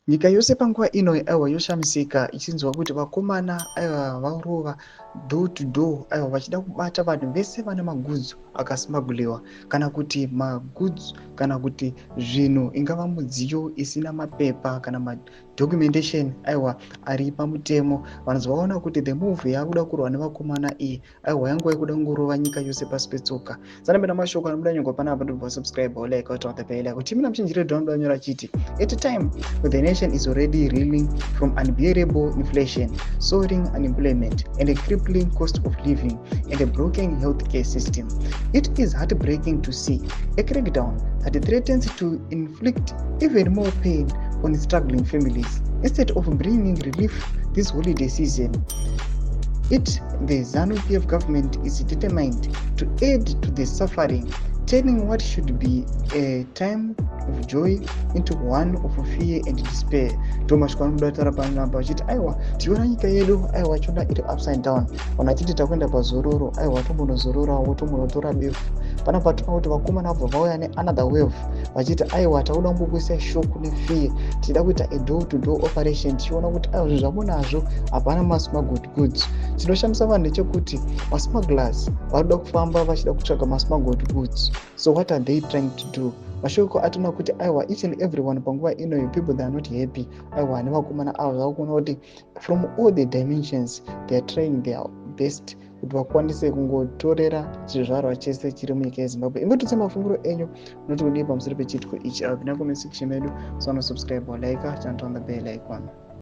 Nyika yose panguva ino aiwa yoshamisika ichinzwa kuti vakomana aiwa varova door to door, aiwa vachida kubata vanhu vese vane magoods akasmugliwa, kana kuti magoods, kana kuti zvinhu, ingava mudziyo isina mapepa kana madocumentation aiwa ari pamutemo. Vanhu vaona kuti the move yakuda kurwa nevakomana iyi aiwa yanguva yekuda kungorova nyika yose pasi petsoka. Sanapinda mashoko anobuda nyongwa panapa, ndobva subscribe, like, turn the bell. Kuti mina muchinjire down nyora chiti at a time when the nation is already reeling from unbearable inflation, soaring unemployment and a crippling cost of living and a broken healthcare system, it is heartbreaking to see a crackdown that threatens to inflict even more pain on struggling families instead of bringing relief this holiday season. It the ZANU PF government is determined to add to the suffering, turning what should be a time of joy into one of fear and despair. Ndo mashoko anobuda taura panapa vachiti aiwa, tichiona nyika yedu aiwa choda iri upside down. Vanhu vachiti takuenda pazororo, aiwa tombonozororawo, tombonotora befu. Panapa toona kuti vakomana vabva vauya neanother wave vachiti aiwa, takuda kumbokuisa shock nefear, tichida kuita a door to door operation, tichiona kuti aiwa, zvinhu zvamunazvo hapana masmuggled goods. Chinoshamisa vanhu ndechekuti masmugglers vari kuda kufamba vachida kutsvaga masmuggled goods. So what are they trying to do? Mashoko atoona kuti aiwa, each and everyone panguva inoyo, people, they are not happy aiwa nevakomana ava. Zvava kuona kuti from all the dimensions they are trying their best kuti vakwanise kungotorera chizvarwa chese chiri munyika yeZimbabwe. Ingotutse mafunguro enyu, unoti kudii pamusoro pechiitiko ichi? Apinda comment section medu, so subscribe, like, turn on the bell icon.